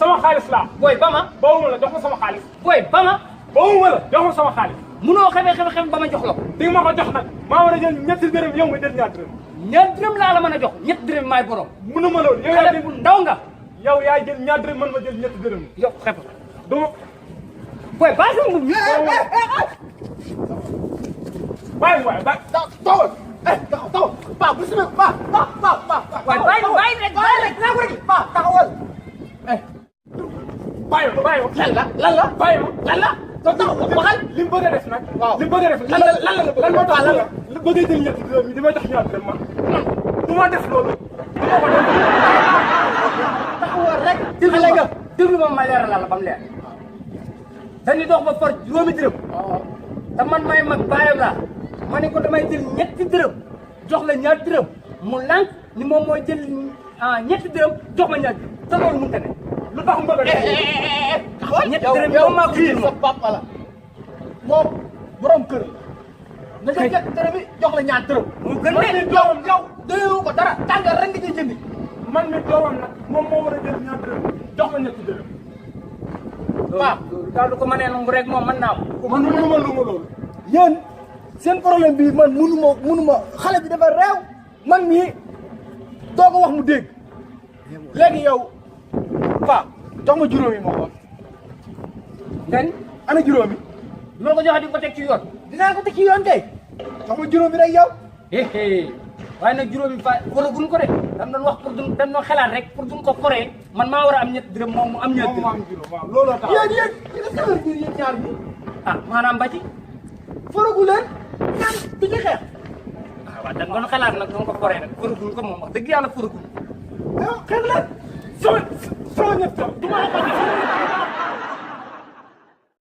sama xaalis laa. booy ba ma. bawuma la jox ma sama xaalis. booy ba ma. bawuma la jox ma sama xaalis. munoo xamee ba ma jox la ko. di nga ma ko jox nag maa war a jël ñetti dërëm yow nga jël ñaar dërëm. ñaar dërëm laa la mën a jox ñett dërëm maay borom. mënuma loolu yow xale bu ndaw nga. yow yaa jël ñaar dërëm man ma jël ñetti dërëm. yow xepp du ma. booy baa sama mbubb mi. bàyyi waay ba tawal taxawal pa bu sima pa waaye bàyyi rek naa ko rek. pa taxawal bàyyi ma bàyyi ma. lan la bàyyi ma lan la soo taxaw waxal li mu bëgg a def nag. waaw li mu bëgg a def lan moo tax lan la bëgg a jël ñetti dërëm yi di ma jox ñaar dërëm man. du ma def loolu. du ma ko def. taxawal rek déglu ma leeral la ba mu leer. dañuy dox ba for juróomi dërëm. te man may mag bàyyam laa. ma ne ko damay jël ñetti dërëm jox la ñaar dërëm mu lànk ni moom mooy jël ñetti dërëm jox ma ñaar dërëm te loolu mënut a ne. lu tax mu bëgg a def. taxawal ñetti dërëm yow maa ko jël sa papa la moom borom kër na nga ñetti dërëm bi jox la ñaar dërëm mu gën man de. mi doomam yow doyewu ko dara tàngal rek nga ciy jëndi man mi doomam nag moom moo war a jël ñaar dërëm jox ma ñetti dërëm. waaw daal du ko mënee nangu rek moom mën naa ko. man lu ma loolu. yéen seen problème bi man munuma xale bi dafa réew man mii doo ko wax mu dégg léegi yow pa jox ma juróomi ma xool ngeen ana juróomi loo ko joxe di ko teg ci yoon. dinaa ko teg ci yoon kay jox ma juróomi rek yow waaye nag juróomi fa xoolaguñ ko de dañ doon wax pour dañ doon xalaat rek pour duñ ko foree man maa war a am ñetti dërëm moom mu am ñetti dërëm. am juróom waaw looloo tax. yéen sawar biir yéen ñaar bi maanaam ba ci. faragu leen ñaan du ci xeex waaw dañ doon xalaat nag doon ko foree nag faraguñ ko moom wax dëgg yàlla faraguñ. xeex leen sama ñetti dërëm du ma la ko jox.